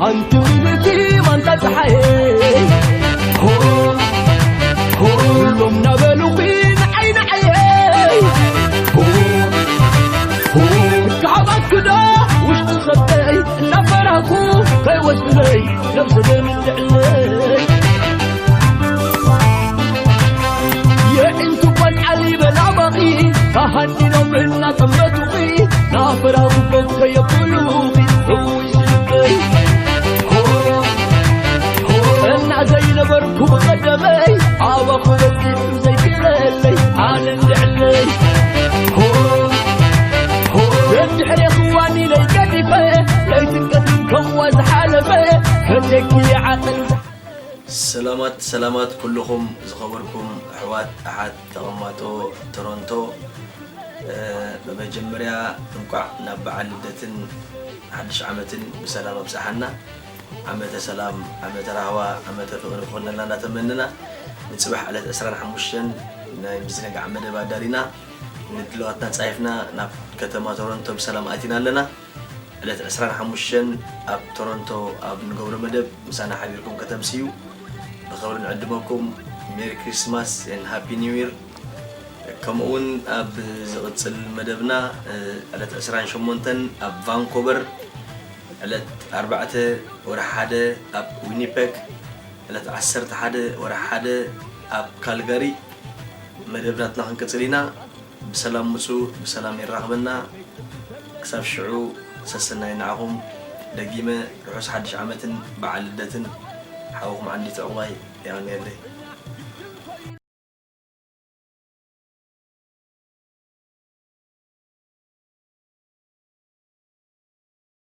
ኣንቲ ምልእቲ ማንታ ፀሓየይ፣ ሆ፣ ሆ፣ ኩሎም ናበሉኺ ንዓይ ንዓየይ፣ ሆ፣ ሆ፣ ክሃባክዶ ውሽጢ ኸብተይ እናፈራኹ ከይወስድለይ ነብሲ ብምትዕለይ። የዒንቱ ቆልዓ ሊበላ ባኺ፣ ተሃዲኖም እናጠመቱኺ፣ ናፈራኹ ከየብሉኺ፣ እውይ ስልበይ። ሆ፣ ሆ፣ እና ዘይነበርኩ ብቐደመይ፣ ኣባኹ በፂሑ ዘይክለለይ፣ ኣነ እንድዕለይ። ሆ፣ ሆ፣ ደድሕሬ ክዋኒነይ ገዲፈ፣ ለይትን ቀትርን ከምዋ ዝሓለፈ፣ ፈቴኪ ዓቐል ሰላማት ሰላማት ኩልኹም ዝኸበርኩም ኣሕዋት ኣሓት ተቐማጦ ቶሮንቶ፣ እ፣ ብመጀመርያ እንቋዕ ናብ በዓል ልደትን ሓድሽ ዓመትን ብሰላም ኣብጽሓና። ዓመተ ሰላም፣ ዓመተ ራህዋ፣ ዓመተ ፍቕሪ ክኾነልና እናተመንና፣ ንጽባሕ ዕለት ዕስራን ሓሙሽተን ናይ ምዝንጋዕ መደብ ኣዳሊና፣ ንድለዋትና ጻሒፍና ናብ ከተማ ቶሮንቶ ብሰላም ኣቲና ኣለና። ዕለት ዕስራን ሓሙሽተን ኣብ ቶሮንቶ ኣብ ንገብሮ መደብ ምሳና ሓቢርኩም ከተምስዩ ብኽብሪ ንዕድመኩም። ሜሪ ክሪስማስ ኤንድ ሃፒ ኒው ይር። ከምኡ እውን ኣብ ዝቕጽል መደብና፣ እ፣ ዕለት ዕስራን ሸሞንተን ኣብ ቫንኮቨር፣ ዕለት ኣርባዕተ ወርሒ ሓደ ኣብ ዊኒፔግ፣ ዕለት ዓሰርተ ሓደ ወርሒ ሓደ ኣብ ካልጋሪ መደብ ናትና ክንቅጽል ኢና። ብሰላም ምጹ፣ ብሰላም የራኽበና። ክሳብ ሽዑ ሰሰናይ ንዓኹም። ደጊመ ርሑስ ሓድሽ ዓመትን በዓል ልደትን። ሓውኹም ዓንዲት ዕቑባይ። የቐንየለይ።